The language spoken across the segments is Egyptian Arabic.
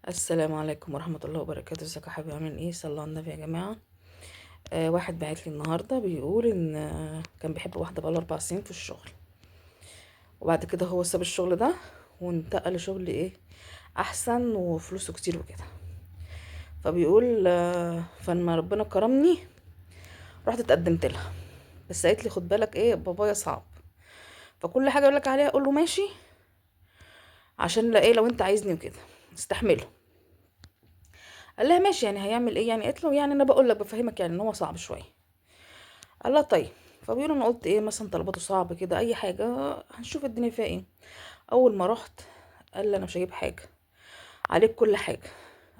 السلام عليكم ورحمة الله وبركاته. ازيكم يا حبايبي؟ عاملين ايه؟ صلوا على النبي يا جماعة. واحد بعت لي النهاردة بيقول ان كان بيحب واحدة بقاله 4 سنين في الشغل، وبعد كده هو ساب الشغل ده وانتقل لشغل ايه احسن وفلوسه كتير وكده. فبيقول فلما ربنا كرمني رحت اتقدمت لها، بس قالت لي خد بالك ايه بابايا صعب، فكل حاجة يقول لك عليها اقول له ماشي، عشان لا ايه لو انت عايزني وكده استحمله. قال لها ماشي، يعني هيعمل ايه يعني؟ قالت له يعني انا بقول لك بفهمك يعني ان هو صعب شوية. قال لها طيب. فبيقول انا قلت ايه مثلا طلباته صعب كده اي حاجة، هنشوف الدنيا فيها ايه. اول ما رحت قال لي انا مش هجيب حاجة، عليك كل حاجة.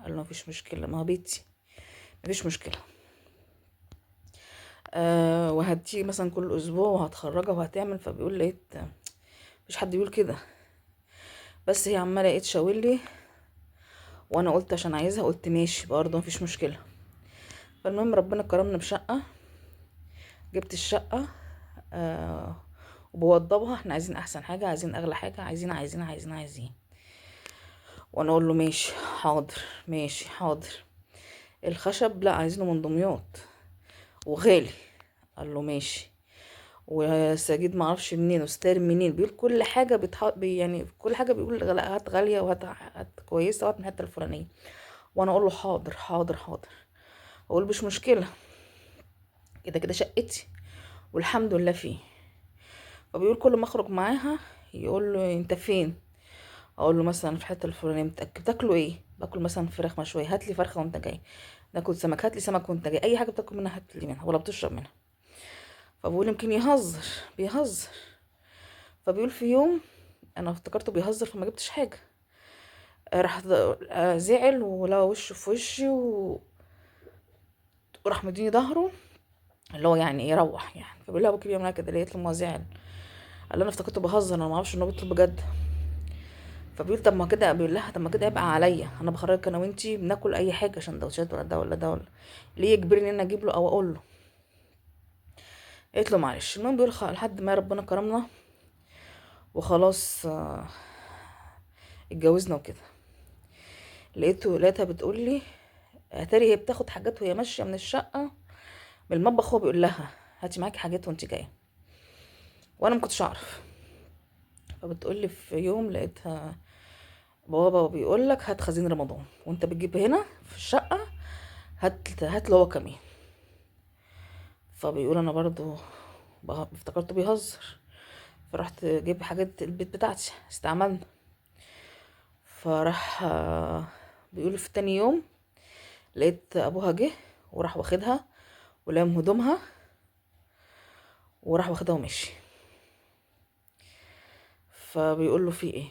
قال له مفيش مشكلة، ما هو بيتي مفيش مشكلة، وهتيجي مثلا كل اسبوع وهتخرجها وهتعمل. فبيقول لقيت مفيش حد بيقول كده، بس هي عماله ايه تشاور لي، وانا قلت عشان عايزها قلت ماشي برضه مفيش مشكلة. فالمهم ربنا كرمنا بشقه، جبت الشقة وبوضبها، احنا عايزين احسن حاجة، عايزين اغلى حاجة، عايزين عايزين عايزين عايزين. وانا اقول له ماشي حاضر ماشي حاضر. الخشب لا عايزينه من دمياط وغالي، قال له ماشي. وسجيد معرفش منين وستار منين، بيقول كل حاجة يعني كل حاجة بيقول لا هات غالية وهات هات كويسة وهات من الحتة الفلانية. وانا اقول له حاضر حاضر حاضر، اقول مش مشكلة كده كده شقتي والحمد لله فيه. فبيقول كل ما اخرج معاها يقول له انت فين، اقول له مثلا في الحتة الفلانية. متاكد بتاكلوا ايه؟ باكل مثلا فراخ مشوية، هات لي فرخة وانت جاي. ناكل سمك، هات لي سمك وانت جاي. اي حاجة بتاكل منها هات لي منها، ولا بتشرب منها. فبقول يمكن يهزر، بيهزر. فبيقول في يوم انا افتكرته بيهزر فما جبتش حاجة، راح زعل ولا وشه في وشي وراح مديني ظهره اللي هو يعني ايه روح يعني. فبيقول لها ابوكي بيعمل معايا كده ليه؟ قالت له ما زعل. قال لها انا افتكرته بهزر، انا ما اعرفش ان هو بيطلب بجد. فبيقول طب ما كده، بيقول لها طب ما كده يبقى عليا انا بخرجك انا وانتي بناكل اي حاجة سندوتشات ولا ده ولا ده ولا، ليه يجبرني ان انا اجيب له او اقول له؟ قالت له معلش. المهم بيقول لحد ما ربنا كرمنا وخلاص، اتجوزنا وكده. لقيتها بتقول لي اتاري هي بتاخد حاجات وهي ماشية من الشقة من المطبخ، هو بيقول لها هاتي معاكي حاجات وانتي جاية، وانا ما كنتش اعرف. فبتقول لي في يوم لقيتها بابا بيقول لك هات خزين رمضان وانت بتجيب هنا في الشقة، هات له هو كمان. فبيقول انا برضو افتكرته بيهزر، فرحت جايب حاجات البيت بتاعتي استعملنا. فراح بيقول في تاني يوم لقيت ابوها جه وراح واخدها ولام هدومها وراح واخدها ومشي. فبيقول له في ايه؟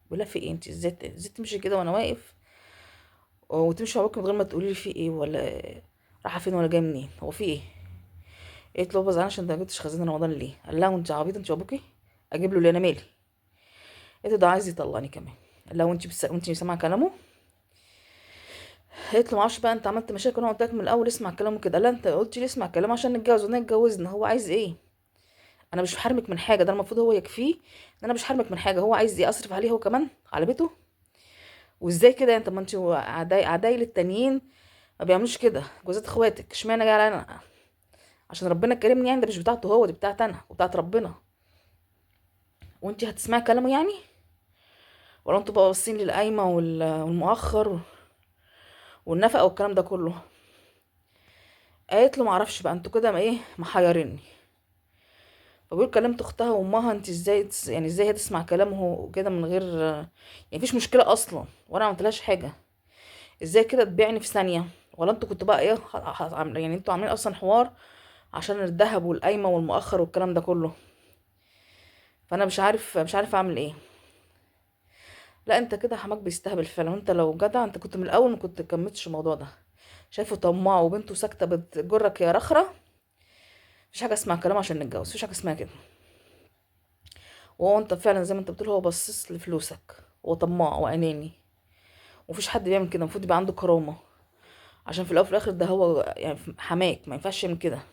بيقول لها في ايه؟ انت ازاي تمشي كده وانا واقف وتمشي مع ابوك من غير ما تقولي لي في ايه، ولا رايحة فين ولا جاية منين، هو في ايه؟ قالت له بابا زعلان عشان انت ما جبتش خزينة رمضان ليه؟ قال لها وانت عبيطه انت وابوكي، اجيب له ليه انا مالي؟ قالت له ده عايز يطلقني كمان. قال لها وانت سامعه كلامه؟ قالت له معرفش بقى انت عملت مشاكل وانا قلت لك من الاول اسمع كلامه كده. قال لها انت قلت لي اسمع كلامه عشان نتجوز وانا اتجوزنا، هو عايز ايه؟ انا مش حارمك من حاجة، ده المفروض هو يكفيه ان انا مش حارمك من حاجة، هو عايز ايه؟ اصرف عليه هو كمان على بيته؟ وازاي كده يعني؟ طب ما انت عدايل التانيين ما بيعملوش كده، جوزات اخواتك، اشمعنى جاي عليا انا؟ عشان ربنا كرمني يعني، ده مش بتاعته هو، دي بتاعتي انا وبتاعت ربنا، وانت هتسمعي كلامه يعني؟ ولا انتوا بقى باصين للقايمه والمؤخر والنفقة والكلام ده كله؟ قالت له معرفش بقى انتوا كده ما ايه محيريني. فبيقول كلمت اختها وامها انت ازاي يعني ازاي هي تسمع كلامه وكده من غير يعني مفيش مشكلة اصلا وانا ما عملتلهاش حاجة، ازاي كده تبيعني في ثانية؟ ولا انتوا كنتوا بقى ايه يعني انتوا عاملين اصلا حوار عشان الذهب والقايمه والمؤخر والكلام ده كله؟ فانا مش عارف اعمل ايه. لا انت كده حماك بيستهبل فعلا، وانت لو جدع انت كنت من الاول ما كنت كملتش الموضوع ده. شايفه طماع وبنته ساكته بتجرك يا رخره، مفيش حاجة اسمها كلام عشان نتجوز، مفيش حاجة اسمها كده. وهو انت فعلا زي ما انت بتقول هو بصص لفلوسك، هو طماع واناني، ومفيش حد بيعمل كده، المفروض يبقى عنده كرامة، عشان في الاول وفي الاخر ده هو يعني حماك، ما ينفعش يعمل كده، ما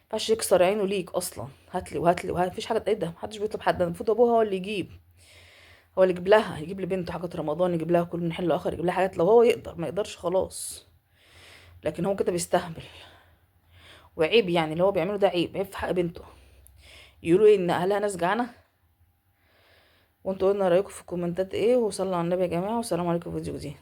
ينفعش يكسر عينه ليك اصلا. هاتلي وهاتلي وهات، مفيش حاجة، ايه ده؟ محدش بيطلب حد، المفروض ابوها هو اللي يجيب. هو اللي يجيب لها، يجيب لبنته حاجات رمضان، يجيب لها كل من حين لاخر، يجيب لها حاجات لو هو يقدر، ما يقدرش خلاص. لكن هو كده بيستهبل، وعيب يعني اللي هو بيعمله ده، عيب، عيب في حق بنته. يقولوا ايه؟ ان اهلها ناس جعانة. وانتوا قلنا رايكم في الكومنتات ايه، وصلوا على النبي يا جماعة، والسلام عليكم في فيديو جديد.